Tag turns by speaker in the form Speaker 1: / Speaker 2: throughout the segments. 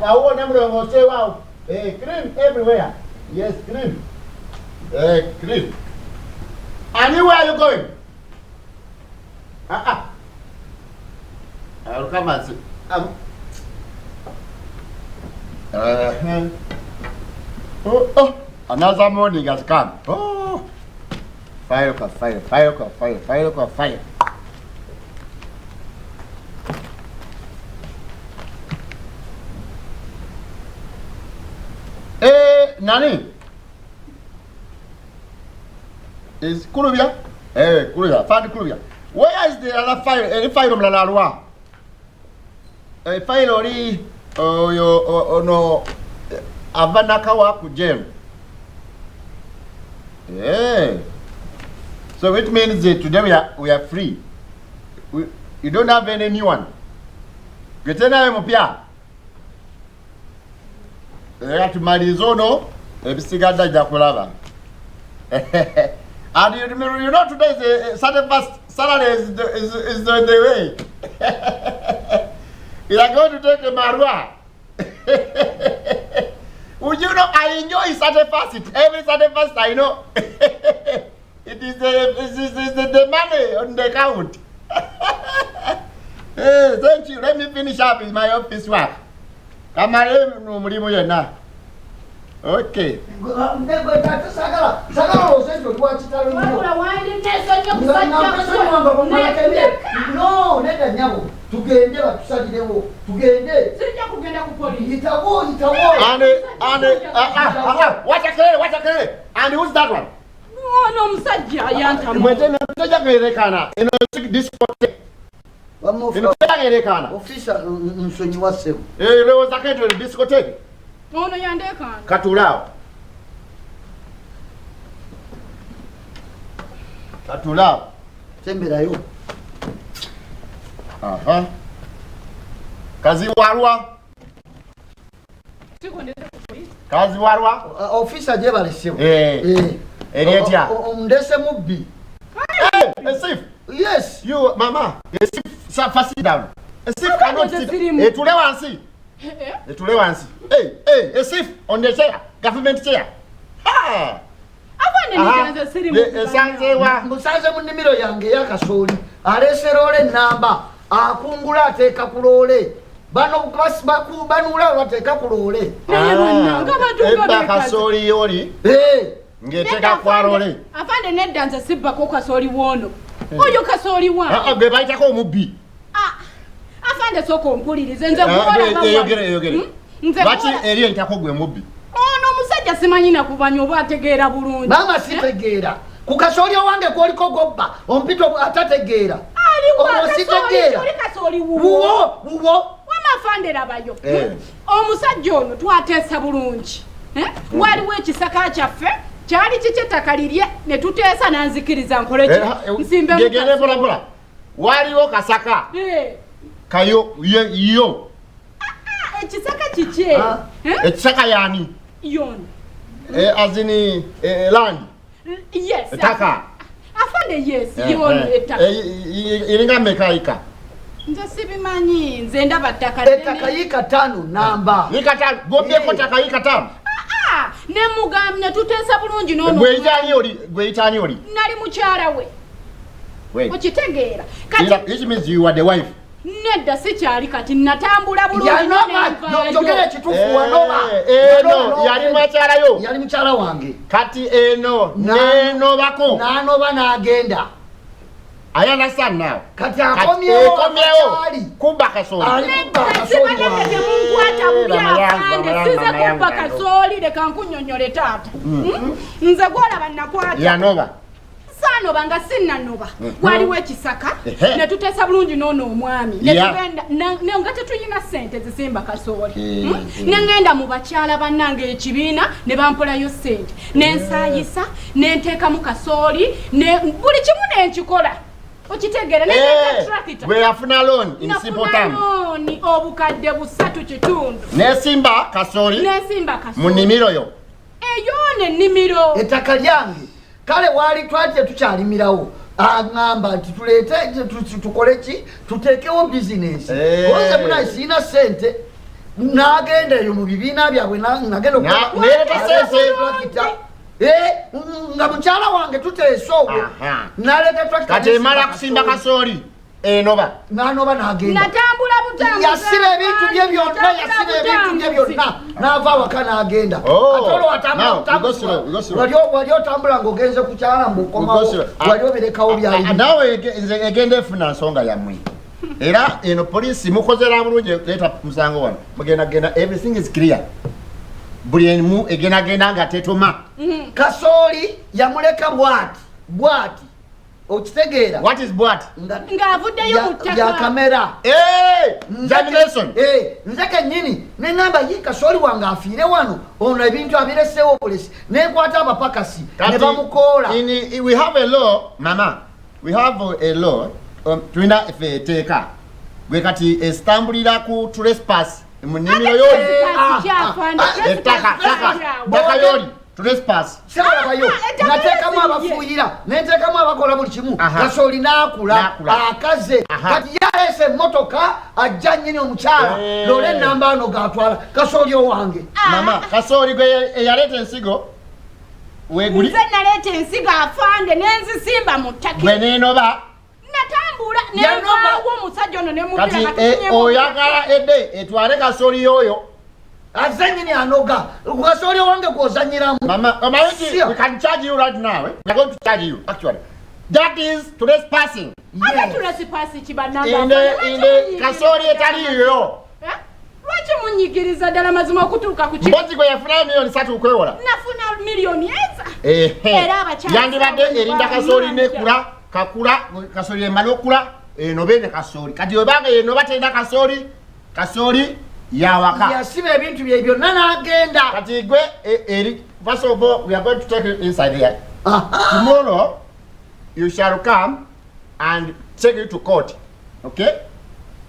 Speaker 1: Awo wonna mulongoose waawo. Eh, clean everywhere. Yes, clean. Eh, clean. And you, where are you going? Ah, ah. I'll come and see. Oh, oh, another morning has come. Oh, fire, fire, fire, fire, fire, fire. Eh, Nani? Is Kulubya? Eh, Kulubya, find Kulubya. Where is the other file? Eh, file omulala alwa? Eh, file oli oyo ono ava Nakawa ku jail. Yeah. So it means that today we are free. You don't have any new one. Getena mupya. Era tumalize ono ebisigadde ajja kulaba. And you remember, you know, today is Saturday first. Saturday is the way. You are going to take a marwa. Would you know, I enjoy Saturday first. Every Saturday first, I know. It is the money on the account. Hey, thank you. Let me finish up with my office work. Kamale mulimu yenna. Okay.
Speaker 2: No, neda nyabo. Tugende batusalirewo. Tugende.
Speaker 3: Sijja kugenda ku police.
Speaker 2: Yitawo, yitawo.
Speaker 1: And watch a kelele. And who's that one?
Speaker 3: No, musajja yantamu.
Speaker 1: Mwete musajja kwerekana. Eno discotheque. Eno kwerekana.
Speaker 2: Officer nsonyiwa ssebo.
Speaker 1: Eh, lowooza kento discotheque.
Speaker 3: Ono yandeekaana.
Speaker 1: Katulaawo. Katulaawo.
Speaker 2: Semberayo.
Speaker 1: Aha. Kaziwarwa. Kaziwarwa.
Speaker 2: Officer gye balessewo.
Speaker 1: Eh. Eri etya?
Speaker 2: Ndese mubbi.
Speaker 1: Hey, a thief.
Speaker 2: Yes.
Speaker 1: You, mama, a thief, sit down. A thief cannot sit. Etule wansi. Etule wansi. Hey, hey, a thief on the chair, government chair. Ha!
Speaker 2: Musanze mu nnimiro yange ey'akasooli aleese loole ennamba akungula ateeka ku loole bano banuula bateeka ku loole.
Speaker 1: Ebba kasooli yoli ng'eteeka kwa loole.
Speaker 3: Afande nedda nze sibbako kasooli woono. Oyo kasooli wange.
Speaker 1: Gwe bayitako omubbi.
Speaker 3: Afande sooka ompulirize nze nkukola.
Speaker 1: Eyogere. Lwaki eri eyitako gwe mubbi?
Speaker 3: Ono omusajja simanyi nakubanya oba ategeera bulungi.
Speaker 2: Maama sitegeera. Ku kasooli owange kwoliko gobba ompita atategeera.
Speaker 3: Aliwo sitegeera. Oli kasooli wuwo.
Speaker 2: Wuwo.
Speaker 3: Wama afande labayo. Omusajja ono twateesa bulungi. Waliwo ekisaka kyaffe kyali kiki ettaka lirye ne tuteesa n'anzikiriza nkole ki? Nsimbe
Speaker 1: mu kasooli. Waliwo kasaka. Kayo yo.
Speaker 3: Ekisaka kiki?
Speaker 1: Ekisaka yani?
Speaker 3: Yon.
Speaker 1: Azini land.
Speaker 3: Yes.
Speaker 1: Ettaka.
Speaker 3: Afande yes, yon ettaka.
Speaker 1: Iringa meka ika.
Speaker 3: Nze sibimanyi, nze ndaba ttaka.
Speaker 2: Ettaka yika 5 namba.
Speaker 1: Yika 5, gobyeko ttaka yika 5.
Speaker 3: Ne mugamba tuteesa bulungi n'ono.
Speaker 1: Gwe oli?
Speaker 3: Nali mukyala we. Okitegeera.
Speaker 1: Kati which means you are the wife.
Speaker 3: Nedda sikyali kati natambula bulungi n'envaayo.
Speaker 2: Njogera ekituufu wanoba.
Speaker 1: Eno yali mukyala yo.
Speaker 2: Yali mukyala wange.
Speaker 1: Kati eno nenobako.
Speaker 2: N'anoba n'agenda.
Speaker 1: I understand now.
Speaker 2: Kati akomyewo
Speaker 1: kubba kasooli.
Speaker 2: Ali kubba kasooli.
Speaker 3: Temunkwata bubi afande size kubba kasooli leka nkunnyonnyole taata. Nze gw'olaba nakwata.
Speaker 1: Yanoba.
Speaker 3: Saanoba nga sinnanoba. Waliwo ekisaka ne tuteesa bulungi n'ono omwami. Ne tugenda nga tetulina ssente zisimba kasooli. Ne ŋŋenda mu bakyala bannange ekibiina ne bampolayo ssente. Ne nsaayisa ne nteekamu kasooli buli kimu ne nkikola. Okitegeera ne nteeka tractor.
Speaker 1: Bwe yafuna loan in simple terms.
Speaker 3: Loan obukadde 3.5.
Speaker 1: Nesimba kasooli.
Speaker 3: Nesimba kasooli.
Speaker 1: Mu nnimiro yo.
Speaker 3: Eyo n'ennimiro.
Speaker 2: Ettaka lyange. Kale wali twali tetukyalimirawo. Aŋŋamba nti tuleete tukole ki tuteekewo bizinesi. Olwose munaye sirina ssente. N'agenda eyo mu bibiina byabwe, nagenda
Speaker 1: okuleeta
Speaker 2: nga mukyala wange tuteesa ogwo, naleeta tractor.
Speaker 1: Kati emala kusimba kasooli, enoba.
Speaker 2: N'anoba n'agenda.
Speaker 3: Natambula butambuzi.
Speaker 2: Yasiba ebintu bye byonna, yasiba ebintu bye byonna, n'ava awaka n'agenda.
Speaker 1: Oh,
Speaker 2: ate olwo watambula
Speaker 1: now, we go
Speaker 2: butambuzi,
Speaker 1: slow, we go slow.
Speaker 2: wali otambula ng'ogenze ku kyala, mbukomawo
Speaker 1: We go slow.
Speaker 2: wali obirekawo byali.
Speaker 1: Naawe nze egenda efuna nsonga yammwe, era eno poliisi mukozera bulungi, leeta musango wano, mugenda genda, everything is clear, buli emu egendagenda nga tetoma.
Speaker 2: Kasooli yamuleka bwati bwati, okitegeera?
Speaker 1: What is what?
Speaker 3: Ng'avuddeyo mu ttaka.
Speaker 2: Ya kamera.
Speaker 1: Hey, germination.
Speaker 2: Nze kennyini neŋŋamba, ye kasooli wange afiire wano, ono ebintu abireseewo bulesi, nenkwata abapakasi ne bamukoola.
Speaker 1: We have a law, mama, we have a law. Tulina efe etteeka gwe kati esitambulira ku trespass mu nnimiro yoli. Ettaka ttaka ttaka yoli trespass.
Speaker 2: Sebalabayo.
Speaker 3: Ettaka
Speaker 2: nateekamu
Speaker 3: lizimbye.
Speaker 2: Abafuuyira, nenteekamu abakola buli kimu.
Speaker 1: Aha.
Speaker 2: Kasooli n'akula.
Speaker 1: N'akula.
Speaker 2: Akaze.
Speaker 1: Aha.
Speaker 2: Kati yaleese emmotoka, ajja nnyini omukyala. Loole enamba ano gatwala kasooli owange.
Speaker 1: Mama, kasooli gwe eyaleeta ensigo weguli.
Speaker 3: Nze naleeta ensigo, afande, nenzisimba mu ttaka.
Speaker 1: Gwe neenoba.
Speaker 3: Natambula.
Speaker 2: Yanoba.
Speaker 3: Nenvaawo, omusajja ono
Speaker 1: Kati
Speaker 3: nemubira.
Speaker 1: Oyagala edde etwale kasooli yoyo.
Speaker 2: Azze nnyini anoga kasooli owange gw'ozannyiramu.
Speaker 1: Mama, omanyi nti
Speaker 2: Sure.
Speaker 1: we can charge you right now, eh? We are going to charge you actually, that is trespassing.
Speaker 3: Ate trespass kibananga?
Speaker 1: In the kasooli etaliyo.
Speaker 3: Lwaki munyigiriza ddala mazima okutuuka ku ki?
Speaker 1: Mpozi gwe yafunayo 3 miliyoni okwewola.
Speaker 3: Nafuna miliyoni eza.
Speaker 1: Ehe.
Speaker 3: Era abakyala
Speaker 1: Yandibadde erinda kasooli nekula, kakula, kasooli emala okula, enobe ne kasooli. Kati obanga enoba terina kasooli, kasooli yawaka.
Speaker 2: Yasiba ebintu bye byonna n'agenda.
Speaker 1: Kati gwe eri, first of all, we are going to take you inside here.
Speaker 2: Aha.
Speaker 1: Tomorrow you shall come and take you to court, okay?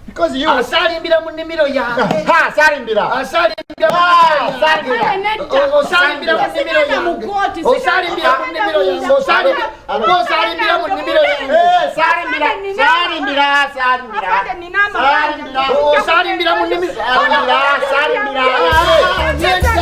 Speaker 1: Because you
Speaker 2: Asaalimbira mu nnimiro yange.
Speaker 1: Ha, salimbira.
Speaker 2: Asaalimbira mu
Speaker 1: Ah,
Speaker 2: nnimiro yange.
Speaker 1: salimbira.
Speaker 3: Kale nedda.
Speaker 2: Osalimbira mu nnimiro
Speaker 3: Sigenda mu
Speaker 2: yange.
Speaker 3: kooti,
Speaker 2: Osalimbira mu nnimiro yange. Osalimbira mu nnimiro yange.
Speaker 1: Eh, salimbira, salimbira, salimbira.
Speaker 3: Afande, nina amabanja.
Speaker 1: Salimbira.
Speaker 2: Osalimbira mu nnimiro.
Speaker 1: Salimbira, salimbira.
Speaker 2: Ah, nedda.